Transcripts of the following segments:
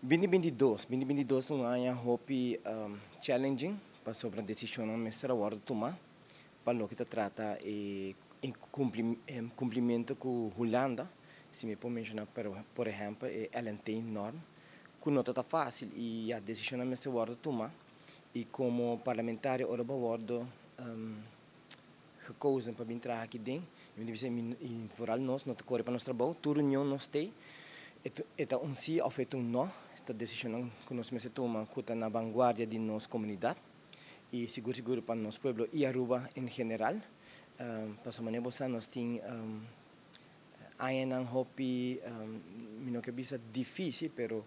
2022, 2022 un aña hopi challenging, pasobra decision mester a wordo tuma pa loke ta trata e cumplimento cu Hulanda, si mi por menciona por ehempel e LNT-norm, cu no ta facil y e decision mester wordo tuma. Y como parlamentario, ora bo wordo gekozen pa bin traha aki den, y vooral nos no ta core pa nos trabou, tur reunion nos t'ey, e ta un si of e ta un no, e decision cu nos mester tuma cu ta na vanguardia di nos comunidad y sigur sigur pa nos pueblo y Aruba en general. Pasobra manera bo nos tin añanan hopi, mi no kier bisa dificil, pero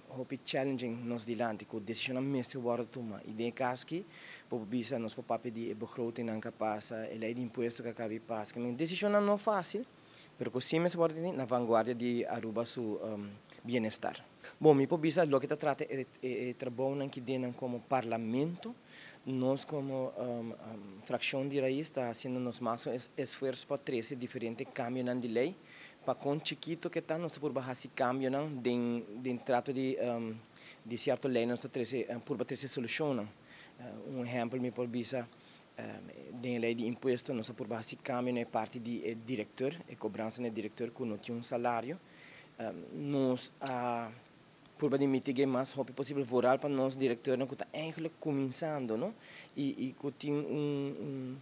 hopi challenging nos dilanti, cu decision mester wordo tuma. Y den caso aki, por bisa nos por papia di begroting nan cu a pasa, e ley di impuesto cu a caba di pasa, decision no facil, pero cu si mester wordo na vanguardia di Aruba su bienestar. Bon, mi por bisa loke ta trata e trabou cu den como parlamento, nos como fraccion di RAIZ ta haciendo nos maximo esfuerso pa trece diferente cambio di ley, pa con chikito cu ta, nos por haci cambio den trato di cierto ley, nos trece por trece solucion. Un ehempel mi por bisa, den ley di impuesto, nos por haci cambio na parti di director, e cobransa di director cu no tin un salario. Nos por mitiga mas hopi posibel, vooral pa nos director cu ta eigenlijk cuminsando, no? Y cu tin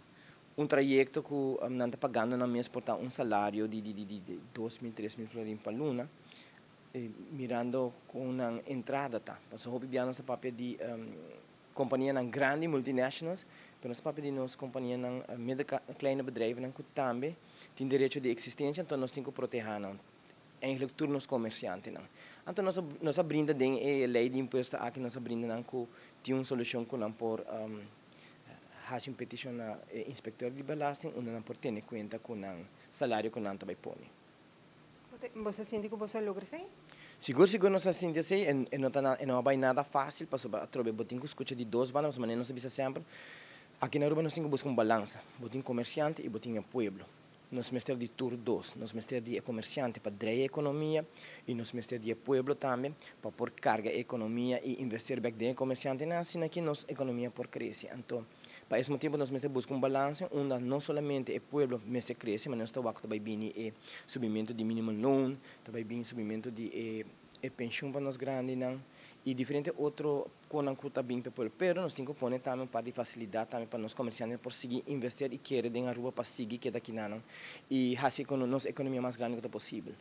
un trayecto cu nan ta pagando na mes por ta un salario di 2 mil, 3 mil florin pa luna, mirando cu un entrada ta. Pasobra hopi bia nos papia di compania nan grandi, multinationals, pero nos papia di nos compania nan kleine bedrijven nan cu tambe tin derecho di existencia, anto nos tin cu proteha nan. Eigenlijk tur nos comerciante nan. Anto nos a brinda den e ley di impuesto aki, nos a brinda nan cu tin un solucion cu nan por haci un peticion na inspector di belasting, unda nan por tene cuenta cu nan salario cu nan ta bay pone. Bo ta sinti cu bo a logra esey? Sigur, sigur nos a sinti asina, y no bay nada facil, pasobra atrobe bo tin cu scucha di dos banda, mas nos bisa semper, aki na Aruba nos tin cu busca un balansa, bo tin comerciante y bo tin pueblo. Nos mester di tur dos, nos mester di comerciante pa draai economia y nos mester di pueblo tambe pa por carga economia y investi back den comerciante, asina cu nos economia por crece. Anto, pa e motibo nos mester busca un balansa unda no solamente e pueblo mester crece, mas nos ta tambe bin e subimento di minimum loan, tambe bin subimento di e pensioen pa nos grandi nan y diferente otro cos cu ta bin pa pueblo. Pero nos tin cu pone tambe un par di facilidad tambe pa nos comerciante por sigui investi y kere den Aruba pa sigui keda aki nan y haci cu nos economia mas grandi cu posibel.